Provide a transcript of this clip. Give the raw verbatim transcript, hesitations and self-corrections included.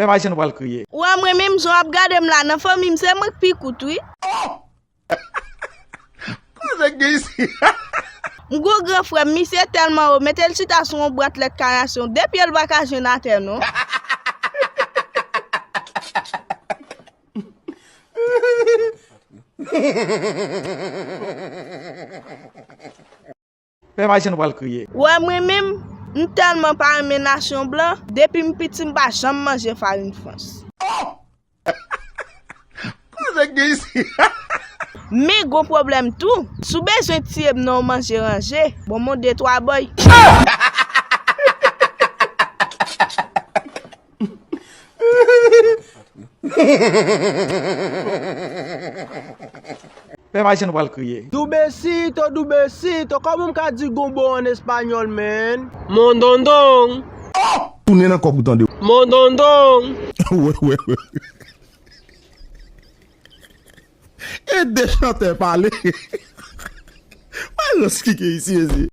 Fè m Ayisyen nou pral kriye. Ou wè mwen menm jan w ap gade m la, nan fanmi m se mwen k pi kout wi. Koze k gen isi? M gon gran frè m, misye tèlman wo, mete l chita sou yon bwat lèt kanasyon, de pye l pa ka jwenn atè non. Fè m Ayisyen nou pral kriye. Ou wè mwen menm, m tèlman pa renmen nasyon blan, depi m piti m pa janm manje farin frans. Koze k gen isi? Men gon pwoblèm tou, si w bezwen tiye m nan yon manje ranje, bon m on de twa bòy. Fè m Ayisyen nou pral kriye. Dubecito, dubecito, kòman m ka di gonbo an espanyòl, man? Mondondong. Tounen nan kòb ou tande. Mondondong. Wè, wè, wè. E de chantè pale. Wè rans ki gen isi, mesye.